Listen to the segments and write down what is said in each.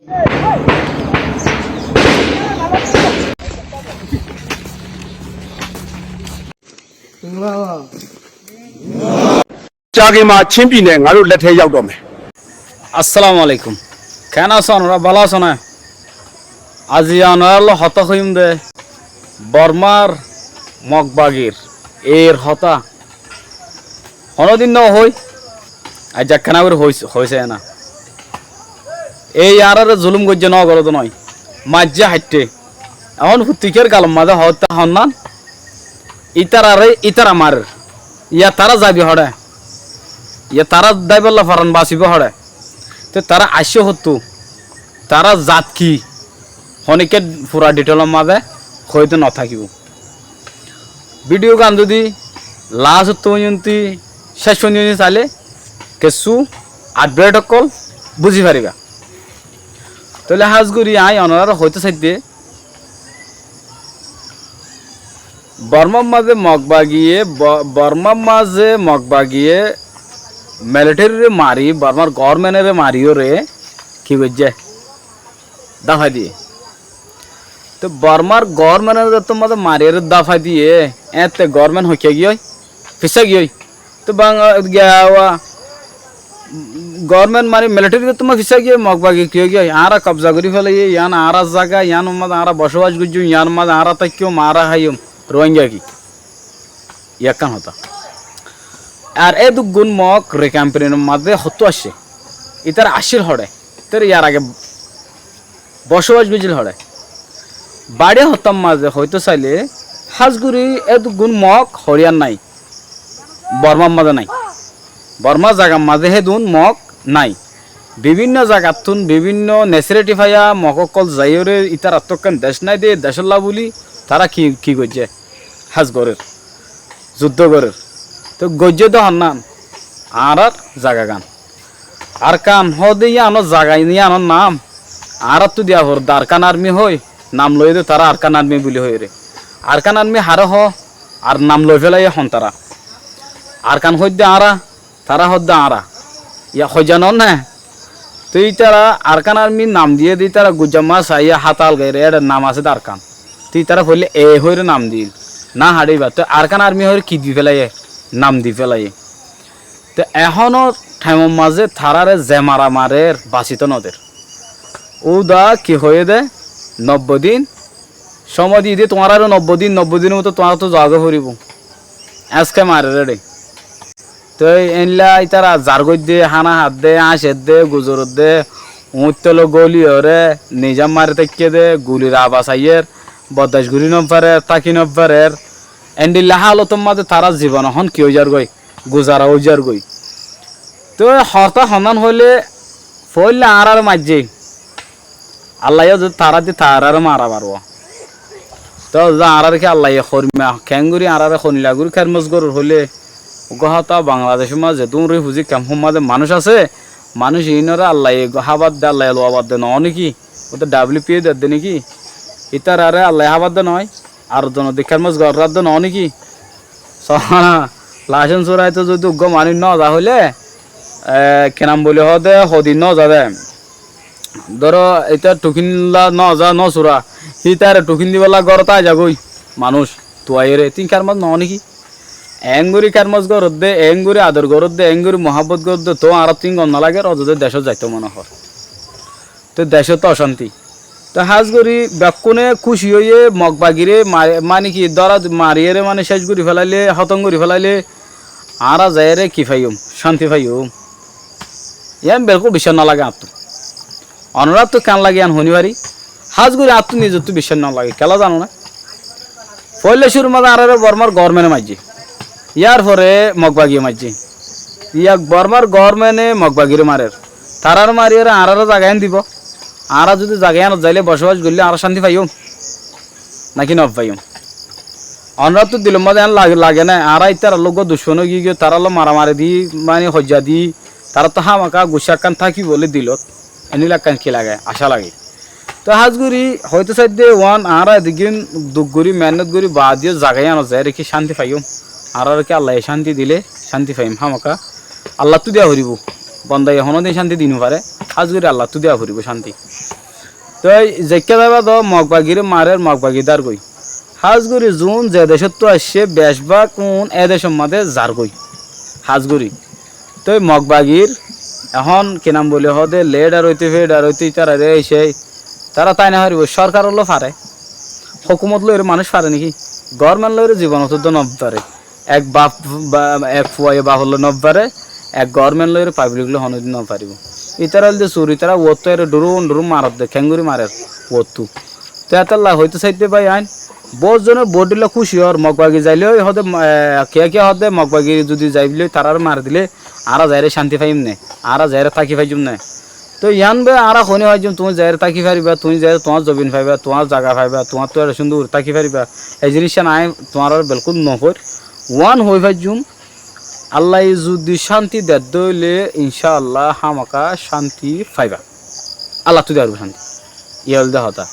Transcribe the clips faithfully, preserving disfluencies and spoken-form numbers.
ကြားခင်မှာ ချင်းပြည်နယ် ငါတို့လက်ထဲရောက်တော့မယ်။ Assalamu alaikum. Keén asó onora? Bála asó né? Aijja onorallá hotá hoiyúm de, Bormár Mog bagir eir hotá. Honódin no hoi, aijja ekkána gorí hoi, hoisé ena. Ei añáráre zulúm goijjé, no goré de no, maijjé háitte. Ehón futtikér galor mazé hoóitte honnán, ítararé ítara marer. Yá tará zaibi hoçé? Yá tará dáibolla foran basibó hoçé? Te tará aiccé hottú? Tará zat ki? Honíkka fura dhithelor mazé hoóide no tákibou. Bídhiyo gán zudi laásottú foijjonto céc foijjonto sailé kessú adbert ókkol búzi faribá. Tóile hás gorí aññí onoráre hoitó saidde, Bormár mazé Mog bagiye, Bo-, Bormár mazé Mog bagiye militherire mari, Bormár goórmenre mariyóre ki goijjé? Dáfai diyé. Te Bormár goórmenre zettót mazé mariyóre dáfai diyé, éñtte goórmen hoikkán giyói? Fissá giyói? Te Bang-, giya wa, goórmen mani militherire zettót mazé fissá giyói, Mog bagi ki óigiyói? Añára kobza gorí félaiyé, yián añára zaga, yián mazé añára bocóbac goijjúm, yián mazé añára táikkiyum, añára háiyum, Ruáinga ki? Yá ekkán hotá. Ar éduggún Mog Rikempinir mazé hottú aiccé? Ítara aiccíl hoçé? Ítara yar age bocóbac goijjíl hoçé? Baçí hotár mazé hoitó sailé, hás gorí éduggún Mog hoçíyar nái, Bormár mazé nái. Bormá zagar mazé hédun Mog nái. Bibínno zagattún, bibínno nesiliti faiya Mog ókkol zaiyóre ítarattú ekkán dec nái de, decólla bóli tará ki, ki goijjé? Hás gorér, zuddó gorér. Te goijjé de honnán? Añárár zagagán. Arkan hoóde yíanor zaga, yíanor nam. Añáráttu diya foredde Arkan Armi hoói, nam loiyé de tará Arkan Armi buli hoiyóre. Arkan Armi haré hoó, ar nam loi félaiyé hon tará? Arkan hoóidde añára, tará hoódde añára. Yá hoijja noó né? Te ítara Arkan Armi nam diyé de ítara gujja mas aiyé háta algaiyóre, éçe nam asé de Arkan. Te ítara foóila e hoiyóre nam diyé. Na haçé ibá. Te Arkan Armi hoiyóre ki di félaiyé? Nam di félaiyé. Te ehónor thaimor mazé taráre ze mara marer, basitó noder. Úda ki hoiyé dé, nobboi din cómoi diyé dé tuáñráre, nobboi din, nobboi dinor bútore tuáñráttu zagói foribóu. Éñske marer éçe. Te éilla ítara zar goiddé, hána haddé, áñcedde, guzoredde, uñíttolo góliyoré, nizam mari táikke dé, gulir abas aiyér, boddac gorí nofarer, táki nofarer. Endilla hálotor mazé tará zibon ehón ki ói zargói? Guzara ói zargói. Toi hotá honnán hoilé, foóila añáráre maijjé. Allaye zodi tará di taráre mara faribó. Toi zodi añáráre ki Allaye horima, keéngorí añáráre honila gorí kérmos gorór hoilé, uggúa hotá Bangladecór mazé zedún rifuzi kemfór mazé manúic asé, manúic iínoré Allaye hábar de, Allaye luwa bad de noó néki? Uggúa de W P O dedde néki? Ítararé Allaye hábar de noó? Ar zone dikká mos gorrádde noó néki? Sóhana, lacón suraitó zodi uggúa manúic nóza hoilé, e, ki nam buli hoó dé, hodin nóza dé. Dóro, ítara thukín lá nóza, nósura. Hítare thukín dibálla górot aái zagói manúic. Tuaiyóre, tin kármos noó néki? Eéngorí kármos goródde, eéngorí ador goródde, eéngorí muhábbot goródde, toóu añáráttu ín gom noláger, ózode decót zaitó mone hoór. Te decót ocánti. Te hás gorí bekkúne kúci óiye Mog bagiré ma-, mani ki dóra mariyére mani céc gorí félailé, hótom gorí félailé, añára zaiyére ki faiyum? Cánti faiyum. Yián belkúl biccác nolage añáttu. Onoráttu keén lage yián honí fari? Hás gorí añáttu nizottú biccác nolage. Kiyólla zano né? Foóila cúrur mazé añáráre Bormár goórmente maijjé. Yárfore Mog bagiye maijjé. Yá Bormár goórmente Mog bagiré marer. Taráre mariyére añáráre zaga yián dibou. Añára zodi zaga yiánot zailé bocóbac goillé añára cánti faiyúm náki nofaiyúm? Onoráttu dilor mazé yián lage, lage né? Añára ítarar lói ducmon ói giyói, tarálloi maramari di, mani hoijja di, taráttu hámaká guccá ekkán tákibou bóli dilot. Endilla ekkán ki lage? Acá lage. Toi hás gorí hoitó saidde uán añára edduggín duk gorí, meénnot gorí, baade yó zaga yiánot zaiyére ki cánti faiyúm? Añáráre ki Allaye cánti dilé cánti faiyúm? Hámaká Allattú diya foribóu. Bondaye honódin cánti di nofaré. Hás gorí Allattú diya foribóu cánti. Toi zeikká zaiba do Mog bagiré marer, Mog bagi dárgoi. Hás gorí zuún ze decóttu aiccé, becbák uún e decór mazé zargoi. Hás gorí. Toi Mog bagir ehón ki nam boli hoó de, lidar óite, fidar óite, itararé aicé, tará tái no faribóu, sórkarollói fare. Hókumot loiyóre manúic fare né ki? Goórment loiyóre zibonot uddá no fare. Ek baf, ba-, ek fuaye bafollói no fare, ek goórment loiyóre pablik lói honódin no faribóu. Itará óilde sur, itará uottú ere dhurún dhurún maredde, keéngorí marer uottú. Te étalla hoitó saidde bái ain, boóut zone boóut dhílla kúci ór, Mog bagi zailé ói hoó de, e, kiyá kiyá hoó de, Mog bagi zudi zai bóli tarár mari dilé, añára zaiyóre cánti faiyum né, añára zaiyóre táki faijjum né. Toi yián bái añára hoóni faijjum, tuñí zaiyóre táki faribá, tuñí zaiyóre tuáñr zobin faibá, tuáñr zaga faibá, tuáñttú ere cúndor gorí táki faribá. E ziníccán aññí tuáñráre belkúl no hoóir. Uán hoói faijjum, Allaye zudi cánti dedde óile, incá Allah, hámaka cánti faiba. Allattú diya foribóu cánti. Yían óilde hotá.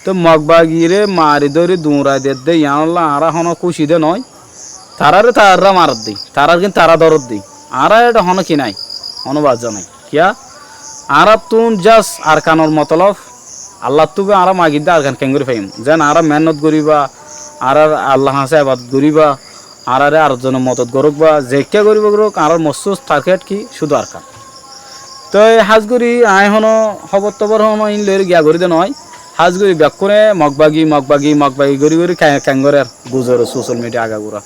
Toi Mog bagiré mari dóri duñrai dedde, yiánolla añára honó kúci de noói. Taráre tará maredde, tarár gín tará dóredde. Añára eçé honó ki nái, honó bazza nái. Kiyá? Añárattún just Arkanor motolob, Allattú bái añára magidde Arkan keéngorí faiyum. Zeén añára meénnot goríba, añárar Allar hañsé ebadot goríba, añáráre ar zonor modot gorókba, zeikká goríba gorók, añárar mossús target ki? Cúdu Arkan. Toi hás gorí aññí honó hóbor tobor honó ín loiyóre giya gorí de noói. Hás gorí bekkúne Mog bagi, Mog bagi, Mog bagi gorí gorí ke-, keéngorér guzoror sosal midiya agagura.